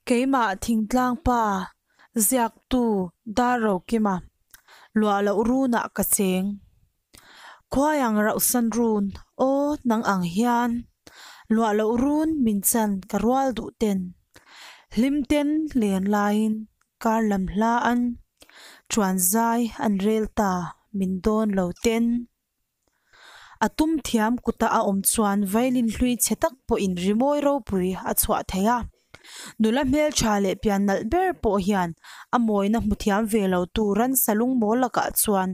Keimah thingtlang pa ziaktu Darrokima luah loh runah ka cheng. Khuai ang rauhsan run aw nang ang hian luah loh run min chan ka rual duh ten hlim ten len laiin kar lam hla an chuan zai an rel ta min dawn lo ten. A tum thiam kuta a awm chuan violin hlui chhe tak pawhin rimawi ropui a chhuah thei a. Nula hmeltha leh pian nalh ber pawh hian a mawina hmu thiam ve lo tu ransa lungmawl lakah chuan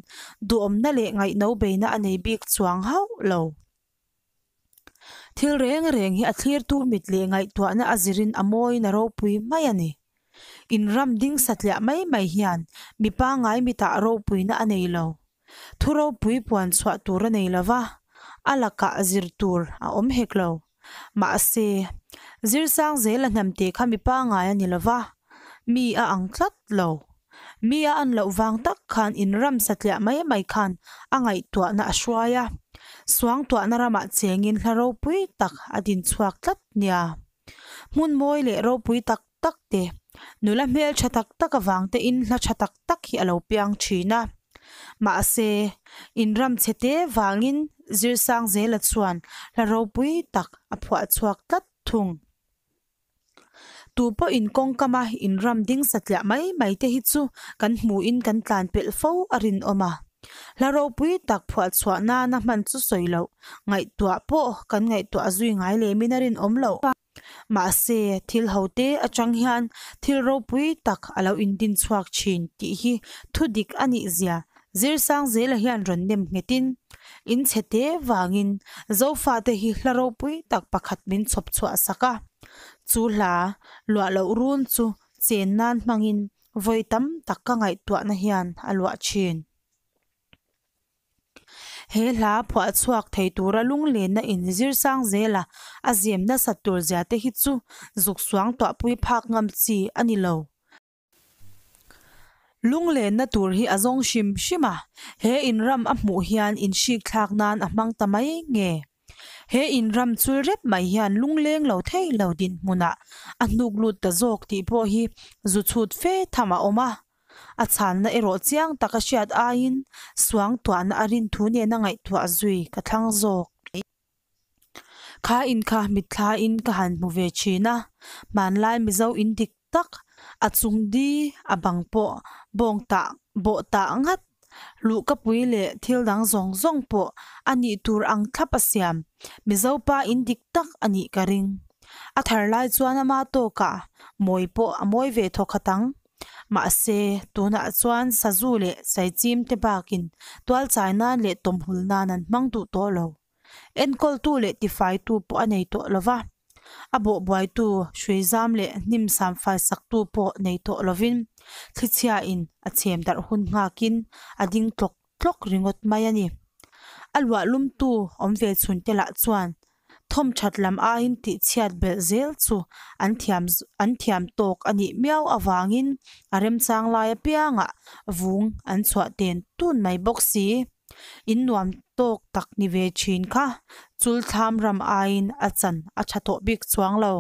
duhawmna leh ngaihno beina a nei bik chuang hauh lo. Thil reng reng hi a thlirtu mit leh ngaihtuahna a zirin a mawiin a ropui mai a ni. In ram ding satliah mai mai hian mi pangngai mitah ropuina a nei lo. Thu ropui puan chhuah tur a nei lo va, a lakah zir tur a awm hek lo. Mahse, Zirsang zela hnamte kha mi pangngai a ni lo va, mi a ang tlat lo. Mi a an loh vang tak khan in ram satliah mai mai khan a ngaihtuahna a hruai a, suangtuahna ramah chengin hla ropui tak a din chhuak tlat nia. Hmun mawi leh ropui tak tak te, nula hmel tha tak tak avang te in hla tha tak tak hi a lo piang thin a. Mahse, in ram chhe te vangin Zirsang zela chuan hla ropui tak a phuah chhuak tlat thung. Tu pawhin kawngkama in ram ding satliah mai mai te hi chu kan hmuhin kan tlan pelh fo a rinawm a. Hla ropui tak phuah chhuah nana hman chu sawi loh, ngaihtuah pawh kan ngaihtuah zui ngai lemin a rinawm loh. Mahse, thil ho te atang hian thil ropui tak a lo indin chhuak thin tih hi thu dik a nih zia Zirsang zela hian rawn nem nghetin, in chhe te vangin Zofate hi hla ropui tak pakhat min chhawp chhuah sak a. Chu hla luah loh run chu chen nan hmangin vawi tam tak ka ngaihtuahna hian a luah thin. He hla phuah chhuak thei tura lunglenna in Zirsang zela a zem nasat tur zia te hi chu zuk suang tuahpui phak ngam chi a ni lo. Lunglenna tur hi a zawng hrim hrim a, he in ram a hmuh hian in hrik thlak nan a hmang ta mai nge? He in ram chul rep mai hian lungleng lo thei lo dinhmunah a hnuk lut ta zawk tih pawh hi zu chhut fe tham a awm a. A chhanna erawh chiang taka hriat aiin suangtuahna a rin thu nena ngaihtuah zui ka thlang zawk. Kha in kha mitthla in ka han hmu ve thin a, hmanlai Mizo in dik tak, a chung di a bang pawh bawng tah bawh tah ngat, luhkapui leh thil dang zawng zawng pawh a nih tur ang thlap a siam, Mizo pa in dik tak a nih ka ring. A thar lai chuan ama tawkah mawi pawh a mawi ve thawkhat ang. Mahse, tunah chuan sazu leh saichim te bakin tualchai nan leh tawmhul nan an hmang duh tawh lo. Enkawltu leh tifaitu pawh a nei tawh lo va, a bawhbuaitu hruizam leh hnim samfai saktu pawh nei tawh lovin thlichhiain a chhem darh hun nghakin a ding tlawk tlawk ringawt mai a ni. A luah lumtu awm ve chhun te lah chuan thawm that lam aiin tihchhiat belh zel chu an thiam an thiam tawk a nih miau avangin a remchang lai apiangah vung an chhuah ten tun mai bawk si. In nuam tawk tak ni ve thin kha chul thlam ram aiin a chan a tha tawh bik chuang lo.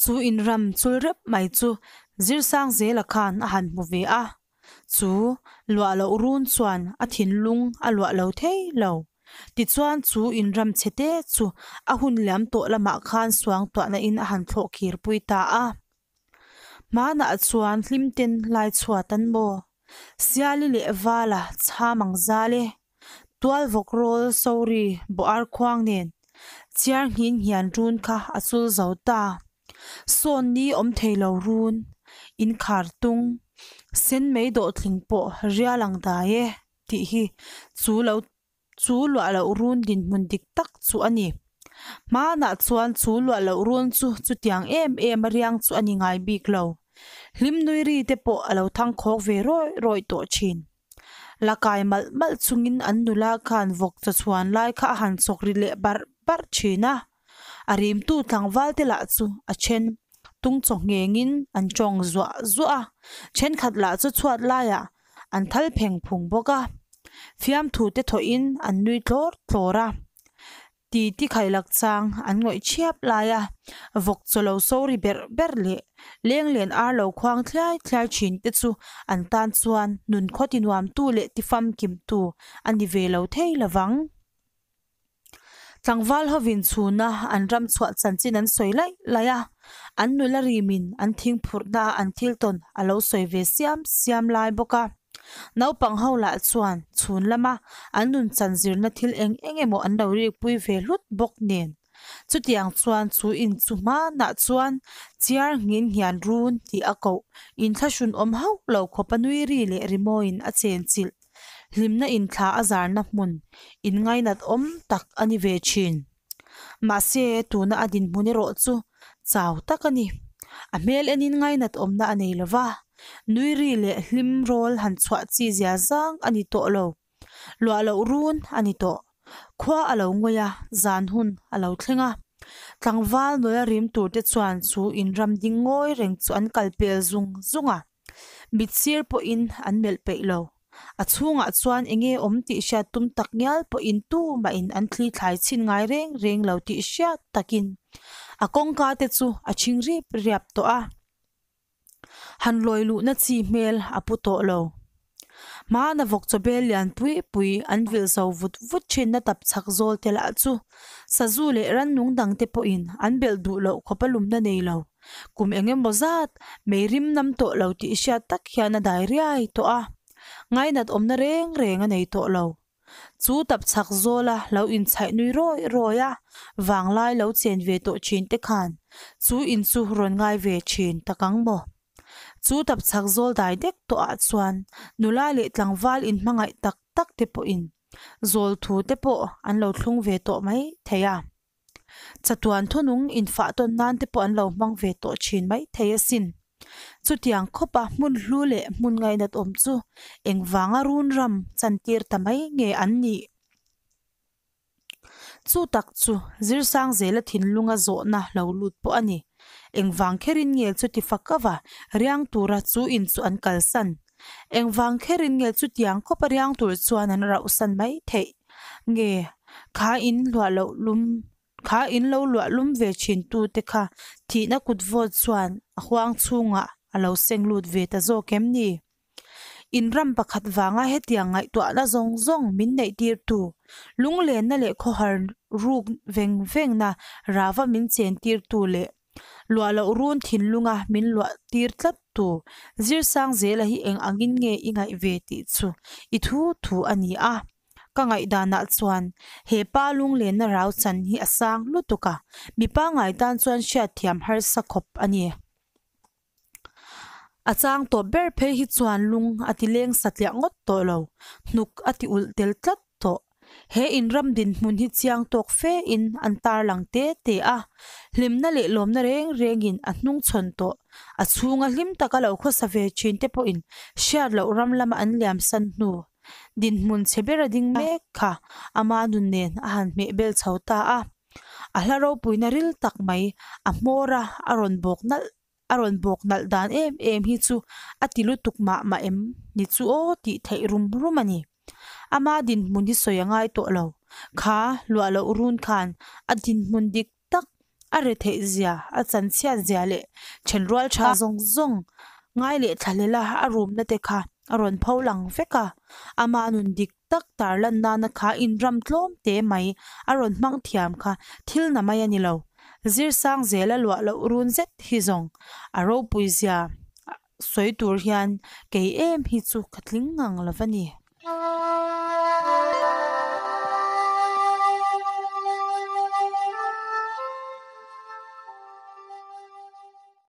Chu in ram chul rep mai chu Zirsang zela khan a han hmu ve a, chu luah loh run chuan a thinlung a luah lo thei lo. Tichuan chu in ram chhe te chu a hun liam tawh lamah khan suangtuahna in a han thlawh khir pui ta a. Hmanah chuan hlim ten lai chhuat an maw? Siali leh Vala chham ang zal e. Tual vawk rawl sorry bawh ar khuang nen chiar nghin hian run kha a chul zo ta. Sawn ni awm thei lo run, in khar tung, sen mei dawh tling pawh rial ang dai e tih hi chu lo Chu luah loh run dinhmun dik tak chu a ni. Hmanah chuan chu luah loh run chu chutiang em em a riang chu a ni ngai bik lo. Hlim nui ri te pawh a lo thang khawk ve rawih rawih tawh thin. La kai malh malh chungin an nula khan vawk chaw chhuan lai kha a han chawk ri leh barh barh thin a. A rimtu tlangval te lah chu a then tung chaw nghengin an tawng zuah zuah a, thenkhat lah chu chhuat laiah an thal pheng phung bawk a, fiamthu te thawhin an nui tlawr tlawr a. Titi khailak chang an ngawih thiap lai a, vawk chaw lo so ri berh berh leh leng len ar lo khuang thliai thliai thin te chu an tan chuan nun khaw ti nuamtu leh ti famkimtu a ni ve lo thei lovang. Tlangval hovin chhuna an ram chhuah chanchin an sawi laih laih a, an nula rimin an thingphurhna an thil tawn a lo sawi ve siam siam lai bawk a. Naupang ho lah chuan chhun lama an nun chan zirna thil eng eng emaw an lo rikpui ve hlut bawk nen. Chutiang chuan chu in chu hmanah chuan chiar nghin hian run tih a koh inthlahrun awm hauh lo khawpa nui ri leh rimawiin a chenchilh. Hlimna inthla a zarna hmun inngainat awm tak a ni ve thin. Mahse, tuna a dinhmun erawh chu chau tak a ni. A hmel enin ngainat awmna a nei lo va, nui ri leh hlim rawl han chhuah chi zia zang a ni tawh lo. Luah loh run a ni tawh. Khua a lo ngawi a, zan hun a lo thleng a. Tlangval nula rim turte chuan chu inram ding ngawi reng chu an kal pel zung zung a. Mit sir pawhin an melh peih lo. A chhungah chuan eng nge awm tih hriat tum tak ngial pawhin tumahin an thli thlai chhin ngai reng reng lo tih hriat takin a kawngka te chu a chhing rip riap tawh a. Han lawi luhna chi hmel a pu tawh lo. Hmana vawk chawbel lian pui pui an vilh zo vut vut thinna tap chhak zawl te lah chu sazu leh rannung dang te pawhin an belh duh loh khawpa lumna nei lo. Kum eng emaw zat mei rim nam tawh lo tih hriat tak hian a dai riai tawh a, ngainat awmna reng reng a nei tawh lo. Chu tap chhak zawla lo inchhaih nui rawi rawi a, vanglai lo chen ve tawh thin te khan chu in chu rawn ngai ve thin tak ang maw? Chu tap chhak zawl dai dek tawh ah chuan nula leh tlangval inhmangaih tak tak te pawhin zawl thu te pawh an lo thlung ve tawh mai thei a. Chatuan thunung infah tawn nan te pawh an lo hmang ve tawh thin mai thei asin. Chutiang khawpa hmun hlu leh hmun ngainat awm chu engvanga run ram chantir ta mai nge an nih? Chu tak chu Zirsangzela thinlunga zawhna lo lut pawh a ni. Engvang kherin nge chuti fak ava riang tura chu in chu an kalsan? Engvang kherin nge chutiang khawpa riang tur chuan an rauhsan mai theih? Nge kha in hluah loh lum kha in lo luah lum ve thin tu te kha thihna kut vawt chuan a huang chhungah a lo seng lut ve ta zawk em ni? In ram pakhat vanga hetiang ngaihtuahna zawng zawng min neih tir tu, lunglenna leh khawhar ruk veng vengna rava min chen tir tu leh Luah loh run thinlunga min luah tir tlat tu Zirsangzela hi eng angin nge i ngaih ve tih chu i thu thu a ni a. Ka ngaihdanah chuan he pa lunglenna rau chan hi a sang lutuk a, mi pangngai tan chuan hriatthiam harsa khawp a ni. A chang tawp ber phei hi chuan lung a ti leng satliah ngawt tawh lo, hnuk a ti ulh tel tlat tawh. He inram dinhmun hi chiang tawk fe in an tarlang te te a, hlimna leh lawmna reng rengin a hnungchhawn tawh. A chhunga hlim taka lo khawsa ve thin te pawhin hriat loh ram lama an liamsan hnu dinhmun chhe bera ding mek kha ama nun nen a han hmeh bel chho ta a. A hla ropuina ril tak mai a hmawr a, a rawn bawk nalh a rawn bawk nalh dan em em hi chu a ti lutuk mah mah em ni chu aw tih theih rum rum a ni. Ama dinhmun hi sawi a ngai tawh lo. Kha luah loh run khan a dinhmun dik tak, a retheih zia, a chanchhiat zia leh thenrual tha zawng zawng ngai leh thlahlel a a rumna te kha a rawn pho lang vek a. Ama nun dik tak tarlan nana kha inram tlawm te mai a rawn hmang thiam kha thil na mai a ni lo. Zirsang zela luah loh run zet hi zawng a ropui zia sawi tur hian kei em hi chu ka tling ngang lo va ni.